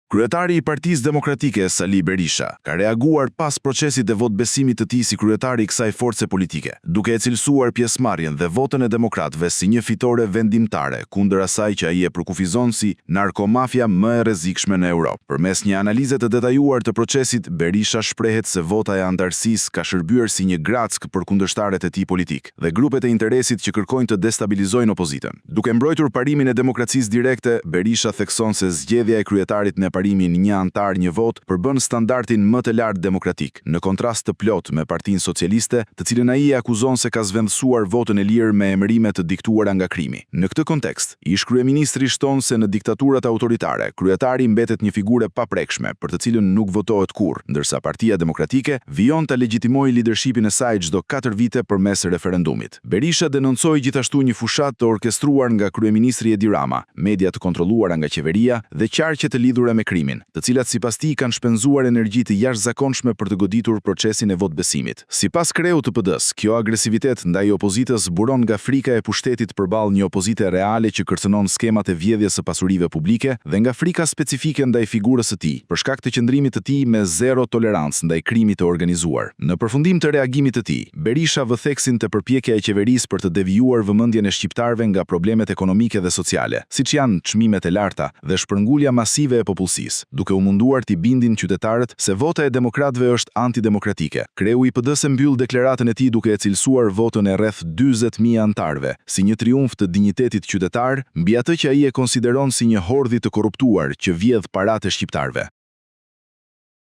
Kryetari i Partisë Demokratike, Sali Berisha, ka reaguar pas procesit të votëbesimit të tij si kryetar i kësaj force politike, duke e cilësuar pjesëmarrjen dhe votën e demokratëve si një fitore vendimtare kundër asaj që ai e përkufizon si narkomafia më e rrezikshme në Europë. Përmes një analize të detajuar të procesit, Berisha shprehet se vota e anëtarësisë ka shërbyer si një grackë për kundërshtarët e tij politikë dhe grupet e interesit që kërkojnë të destabilizojnë opozitën. Duke mbrojtur parimin e demokracisë direkte, Berisha thekson se zgjedhja e kryetarit në parimin një anëtar një votë përbën standardin më të lartë demokratik, në kontrast të plotë me Partinë Socialiste, të cilën ai e akuzon se ka zëvendësuar votën e lirë me emërime të diktuara nga krimi. Në këtë kontekst, ish-kryeministri shton se në diktaturat autoritare, kryetari mbetet një figurë e paprekshme për të cilën nuk votohet kurrë, ndërsa Partia Demokratike vijon ta legjitimojë lidershipin e saj çdo 4 vite përmes referendumit. Berisha denoncoi gjithashtu një fushatë të orkestruar nga kryeministri Edi Rama, media të kontrolluara nga qeveria dhe qarqe të lidhura me krimin, të cilat sipas tij kanë shpenzuar energji të jashtëzakonshme për të goditur procesin e votëbesimit. Sipas kreut të PD-së, kjo agresivitet ndaj opozitës buron nga frika e pushtetit përballë një opozite reale që kërcënon skemat e vjedhjes së pasurive publike dhe nga frika specifike ndaj figurës së tij, për shkak të qëndrimit të tij me zero tolerancë ndaj krimit të organizuar. Në përfundim të reagimit të tij, Berisha vë theksin te përpjekja e qeverisë për të devijuar vëmendjen e shqiptarëve nga problemet ekonomike dhe sociale, siç janë çmimet e larta dhe shpërngulja masive e popullsisë, duke u munduar t'i bindin qytetarët se vota e demokratëve është antidemokratike. Kreu i PD-së mbyll deklaratën e tij duke e cilësuar votën e rreth 40,000 anëtarëve si një triumf të dinjitetit qytetar mbi atë që ai e konsideron si një hordhi të korruptuar që vjedh paratë e shqiptarëve.